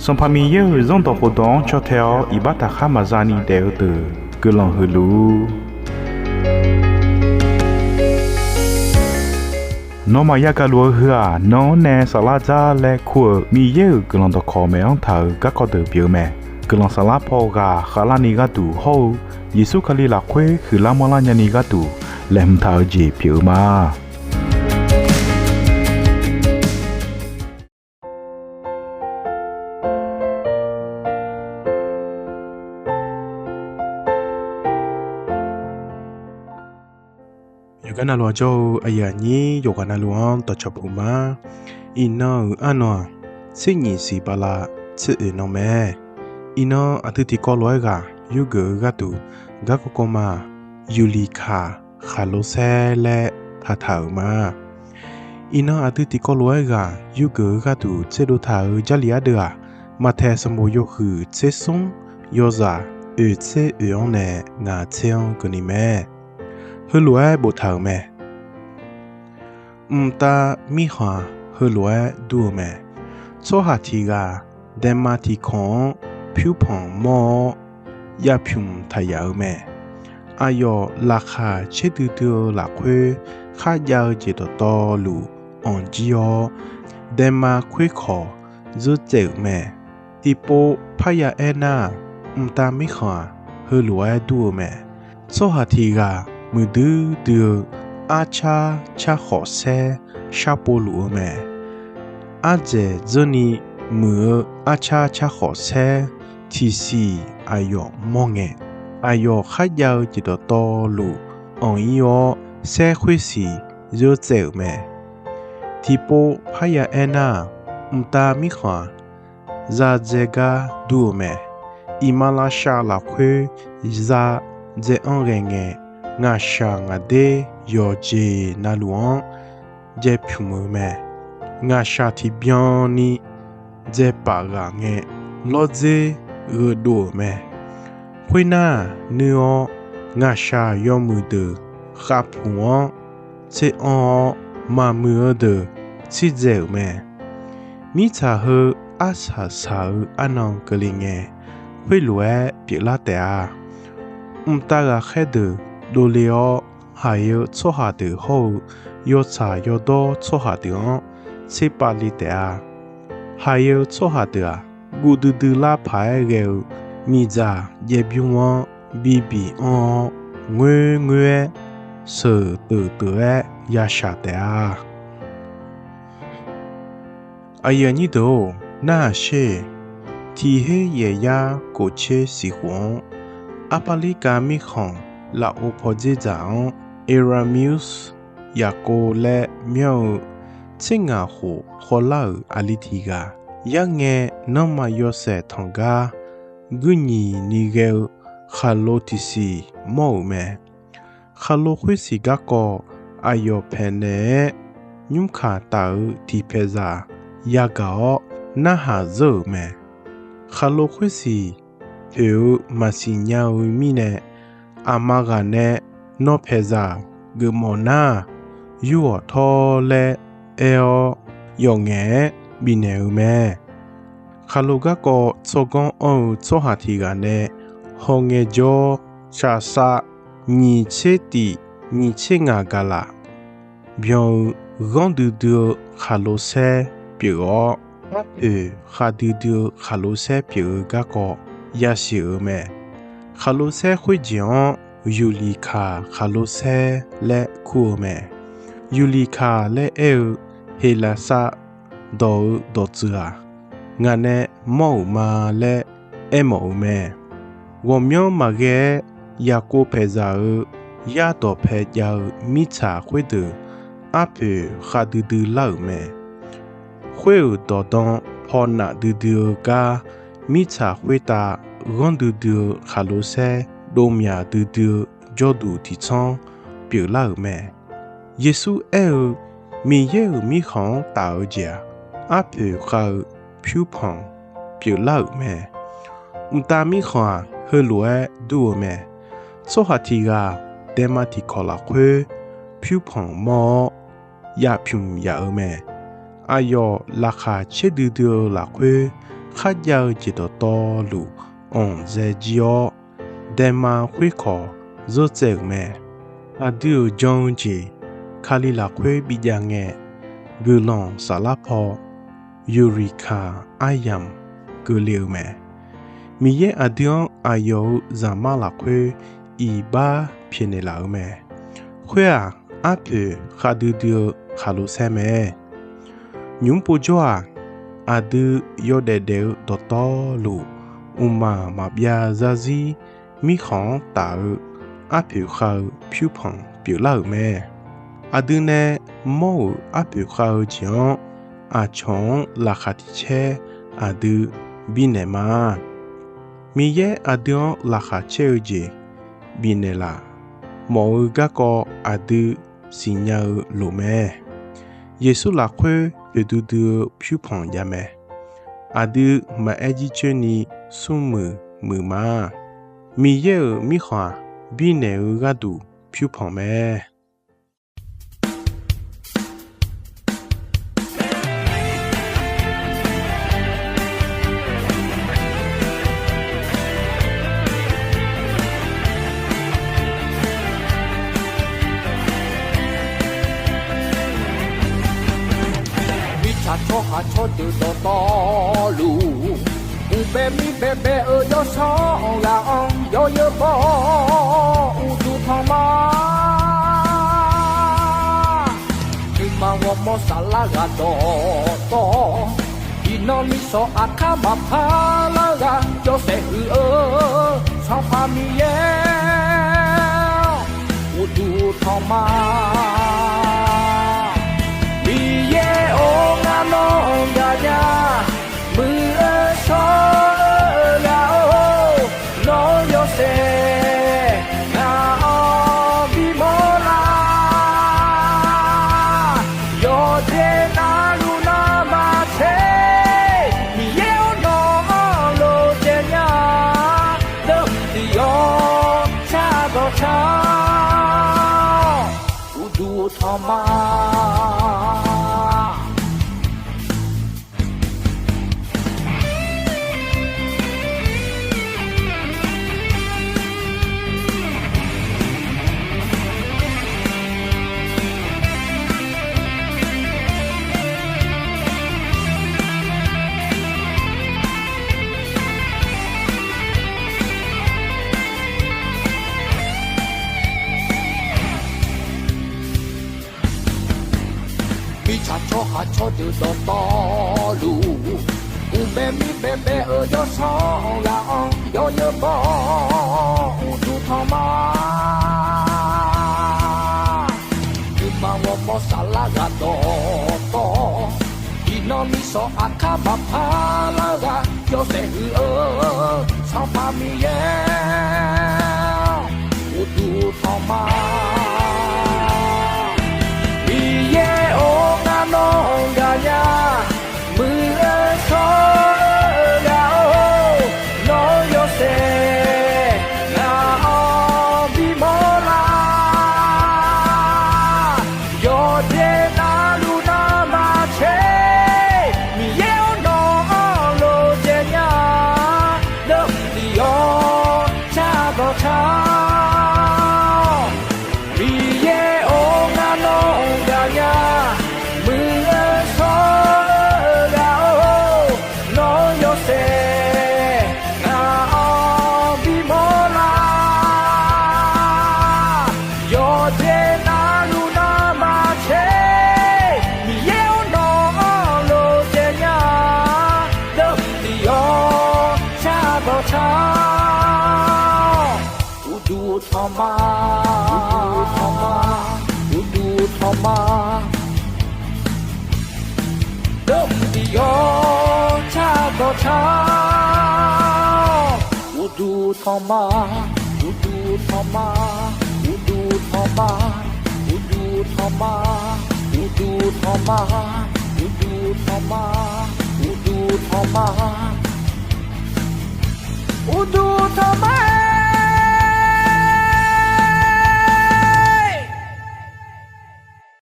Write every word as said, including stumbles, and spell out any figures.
Sanqpaq Miqyaer-euq Zanrdawq khofdawq-anr caw tae-awr iqbax taqkhar maqza ni daef-eu deuq guiqlanq huiq luf-ur. Nawmaf yagaq luf-eu heu-aq, nan-anr nae saflar dzar laer kur-euq Miqyaer-euq guiqlanq dawqkawq maeq-anr taq-euq garkawv deuq pyeuf-eu mae. Guiqlanq saflar paw ghaq khavlarni gharduq hawr-eu Yeqsur Kali lafkhoer huiqlar manrlar nyani gharduq laeqhmq taq-eu jeq pyeuf-eu ma. Yawqgar navluf-anr jawr-eu aqyuif aqnyir yawqghaq navluf-anr dawqcawq puq ma. Iqnan-euq arnan-aq, tser nyiq siq bala tser oeq nan mae. Iqnan aqdui tiqkawv lof-aer ghaq yurgeuf-eu gharduq, garkawv kawv ma-aq, Yuqliqkaq khaqlo saer laer taqtaq-euq ma. Iqnan aqdui tiqkawv lof-aer ghaq yurgeuf-eu gharduq tserdov taq-euq Jarlif ardeuv-aq, Maqtaeq sanqbof yawhuiq tser smr, yawzaq oeq tser oeq-anr nae ngaq tser-anr keuvni mae. Heulof-aer boftaq-euq mae. Mqtav mirkhanq-aq, heulof-aer dur-eu mae. Tsawrhaq tiq ghaq daema tiq kanq-anr pyurpanq mawr-awr, yav pymq taq yaf-eu mae. Aqyawf laqkhaq caerdui dui-eu lafkhoer kharjav-eu jeq dawqtawvluf anq jir-awr, daema khoerkawq zeur tsaev-euq mae. Tiqpov parya aernar-aq, mqtav mirkhanq-aq, heulof-aer dur-eu mae. Tsawrhaq tiq ghaq muiqdui dui-eu arcar carkhawf saer sharpov luf-eu mae. Ardzaeq dzeurni muiq-eu arcar carkhawf saer tiqsiq aqyawf mawr ngae, aqyawf kharjav-eu jeq dawqtawvluf anq ir-awr, saer khoersiq zeur tsaev-euq mae. Tiqpov parya aernar-aq, mqtav mirkhanq-aq, za dzae gar dur-eu mae. Iqmalavshav lafkhoer za dzae-anr ghae ngae, ngaqshaq ngaqder yawqjeq navluf-anr dzae pymq-eu mae. Ngaqshaq tiqbyan ni dzae paf ghaq ngae, lawrdzer gheudov-euq mae. Khoernar, nuir-awr ngaqshaq yawmuiq deuq khavpuq-anr tser anr-awr, maqmuiq-eu deuq tsir dzae-euq mae. Mirtsaq heu arsaq saq-eu arnan keuvle ngae, khoerlof-aer pyeuflar taef-a. Mqtav ghaqkhaer deuq dovle-awr, haiq-eu tsawrhaq deuq hawr-eu yawtsaq yawdawr tsawrhaq deuq-anr tserpav le taef-a. Haiq-eu tsawrhaq deuq-aq, guv duidui lar paq-aer ghae-eu miqdzaq jaev bymr-anr bibiq anr-awr, ngoerngoer-aer sheuq teuq teuq-aer yashaq taef-a. Aqyuif aqnyir deuq-or, narhaq sher-eq. Tiq her yaeq yar kof tser siq khof-anr, Arpaqlirkav mirkhanq lafov pawdzer dzaq-anr Erasmus Yaqkov laer myanr-eu, tser ngaq khof khawvlar-euq aqli tiq ghaq, yarngae nanrma yawshaef tanq gar guir nyiq ni ghae-eu khaqlo tiqsiq mawr-euq mae. Khaqlo khoersiq garkawv aqyawf paeqnaeq-aer nymrkaq taf-euq tiq paeqzaq yagaq-awr narhaq zeur-euq mae. Khaqlo khoersiq poeq-eu maqsiq nya-eu mirnae, aqma ghaq nae, Nawr paeqzaq geufmawf nar-aq, yur-awq tawr laer aer-awr, yawf ngaef-aer bifnaeq-eu mae. Khaqlo garkawv tsawrganr anr-eu tsawrhaq tiq ghaq nae hawngae jawr, shaqsav nyiq tser tif nyiq tser ngaq gaqlaf byan-eu ghanr duidui-eu khaqlo saer pyeuf-awr, arpoeq khavdui dui-eu khaqlo saer pyeuf-eu garkawv yasiq-euq mae. Khaqlo saer khoerjeq-anr Yuqliqkaq khaqlo saer laer kur-eu mae. Yuqliqkaq laer aer-eu Heqlaqsar dawq-eu dawqtsuif-aq, ngaq nae mawr-euq ma laer aermawf-eu mae. Ghawqmyanr maqghae-aer Yaqkov paeqzaq-euq yar dawqpae jav-eu mirtsaq khoerdeuq arpoeq khavdui dui lar-euq mae. Khoer-euq dawqdan pawnaf duidui-eu gar, mirtsaq khoertav ghanr duidui-eu khaqlo saer dovmyaq duidui-eu jawrduq tiqtsanr pyeuflar-euq mae. Yeqsur aer-eu, Miqyaer-euq mirkhanq-anr taf-eu jeq-aq, arpoeq khav-eu pyurpanq pyeuflar-euq mae. Mqtav mirkhanq-aq, heulof-aer dur-eu mae. Tsawrhaq tiq ghaq daema tiq kawq lafkhoer pyurpanq mawr-awr, yav pymq yaf-eu mae. Aqyawf laqkhaq caer duidui-eu lafkhoer kharjav-eu jeq dawqtawvluf anqdzae jir-awr, daema khoerkawq zeurtsaev-euq mae. Aqdui-euq jan-eu jeq, Kali lafkhoer bijav ngae, guiqlanq saflar paw, Yuriqkaq aryamq keuvle-eu mae. Miqyaer aqdui-anr aqyawf-euq Zaqmar lafkhoer iqbax pyaeqnaeq laf-eu mae. Khoer-aq, arpoeq khavdui dui-eu khaqlo saer mae. Nymq-mr povjawr-aq, aqdui yawdaef daef-eu dawqtawvluf, mqmaq maqbyav zarzir mirkhanq-anr taf-eu arpoeq khav-eu pyurpanq pyeuflar-euq mae. Aqdui nae mawr-euq arpoeq khav-eu jeq-anr, aqcawq-anr laqkhaq tiq caer aqdui bifnaeq ma. Miqyaer aqdui-anr laqkhaq caer-eu jeq bifnaeq laf. Mawf-eu garkawv aqdui siqnya-eu loq mae. Yeqsur lafkhoer poeqdui dui-eu pyurpanq jav mae. Aqdui maqaer jircoer ni smrmuiq muiq ma. Miqyaer-euq mirkhanq-aq, bifnaeq-eu gharduq pyurpanq mae. Mirtsaq tsawrhaq tsawrdeuq dawqtawvluf, uqbae mir baebae-eu yawsanr ghaq-anr yawzeu baw-awr uqduq tanq ma. Nuima ghawrmawr saflar ghaq dawqtawv, iqnan nisawq aqkar maqpar lar ghaq yawshaef huiq-eu Sanqpaq Miqyaer-awr, uqduq tanq ma. Miqyaer-or, ngar nawr gaqnya, muiq-eu shawr-eu ghaq-or, nawr yawshaef ngaq-anr bimawr lar. Yawqjeq navluf nanrma tser, Miqyaer-or, nawq-anr lof caev nya, deuvmq tiq yawr car dawq car-awr, uqduq tanq ma. Mirtsaq tsawrhaq tsawrdeuq dawqtawvluf, uqbae mir baebae-eu yawsanr ghaq-anr yawzeu baw-awr uqduq tanq ma. Nuima ghawrmawr saflar ghaq dawqtawv, iqnan nisawq aqkar maqpar lar ghaq yawshaef huiq-eu Sanqpaq Miqyaer-awr, uqduq tanq ma. Miqyaer-or, ngar nawr gaqnya, muiq-eu shawr-eu ghaq-or, nawr yawshaef ngaq-anr bimawr lar. Yawqjeq navluf nanrma tser, Miqyaer-or, nawq-anr lof caev nya, deuvmq tiq yawr car dawq car-awr, Miqyaer-or, ngar nawr gaqnya, muiq-eu shawr-eu ghaq-or, nawr yawshaef ngaq-anr bimawr lar. Yawqjeq navluf nanrma tser, Miqyaer-or, nawq-anr lof caev nya, deuvmq tiq yawr car dawq car-awr, uqduq tanq ma, uqduq tanq ma, uqduq tanq ma. Deuvmq tiq yawr car dawq car-awr, uqduq tanq ma, uqduq tanq ma, uqduq tanq ma, uqduq tanq ma, uqduq tanq ma, uqduq tanq ma, uqduq tanq ma, uqduq tanq ma.